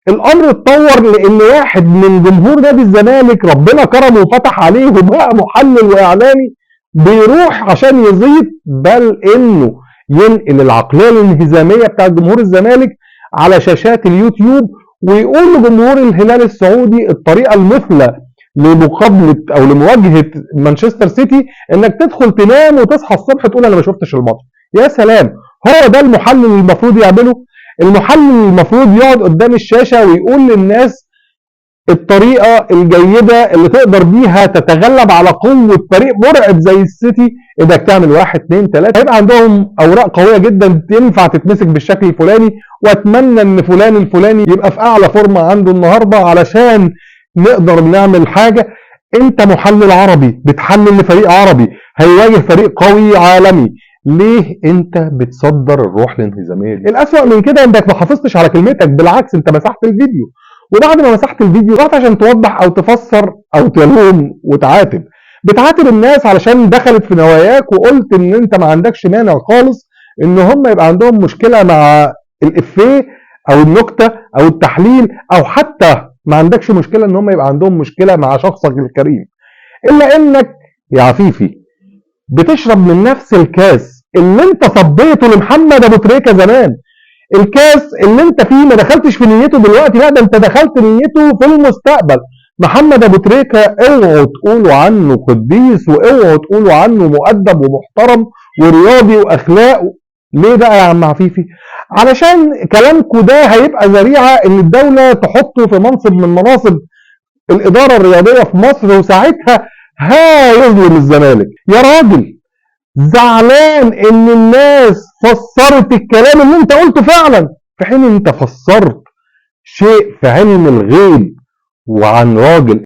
الامر اتطور لان واحد من جمهور نادي الزمالك ربنا كرمه وفتح عليه وبقى محلل واعلامي بيروح عشان يزيد، بل انه ينقل العقلية الانهزاميه بتاع جمهور الزمالك على شاشات اليوتيوب ويقول لجمهور الهلال السعودي الطريقة المثلى لمقابلة او لمواجهة مانشستر سيتي انك تدخل تنام وتصحى الصبح تقول انا ما شفتش الماتش. يا سلام، هو ده المحلل المفروض يعمله؟ المحلل المفروض يقعد قدام الشاشة ويقول للناس الطريقة الجيدة اللي تقدر بيها تتغلب على قوة فريق مرعب زي السيتي، انك تعمل 1 2 3، هيبقى عندهم اوراق قوية جدا تنفع تتمسك بالشكل الفلاني، واتمنى ان فلان الفلاني يبقى في اعلى فورمه عنده النهارده علشان نقدر نعمل حاجة. انت محلل عربي بتحلل لفريق عربي هيواجه فريق قوي عالمي، ليه انت بتصدر الروح الانهزاميه دي؟ الاسوأ من كده انك ما حافظتش على كلمتك، بالعكس انت مسحت الفيديو، وبعد ما مسحت الفيديو رحت عشان توضح او تفسر او تلوم وتعاتب. بتعاتب الناس علشان دخلت في نواياك وقلت ان انت ما عندكش مانع خالص ان هم يبقى عندهم مشكلة مع الافيه او النكتة او التحليل، او حتى ما عندكش مشكلة ان هم يبقى عندهم مشكلة مع شخصك الكريم، الا انك يا عفيفي بتشرب من نفس الكاس اللي انت صبيته لمحمد ابو تريكه زمان، الكاس اللي انت فيه ما دخلتش في نيته دلوقتي، لا ده انت دخلت نيته في المستقبل. محمد ابو تريكه اوعوا تقولوا عنه قديس، واوعوا تقولوا عنه مؤدب ومحترم ورياضي واخلاق. ليه بقى يا عم عفيفي؟ علشان كلامكم ده هيبقى ذريعة ان الدولة تحطه في منصب من مناصب الادارة الرياضية في مصر، وساعتها هيظلم الزمالك. يا راجل زعلان ان الناس فسرت الكلام اللي انت قلته فعلا، في حين انت فسرت شيء في علم الغيب وعن راجل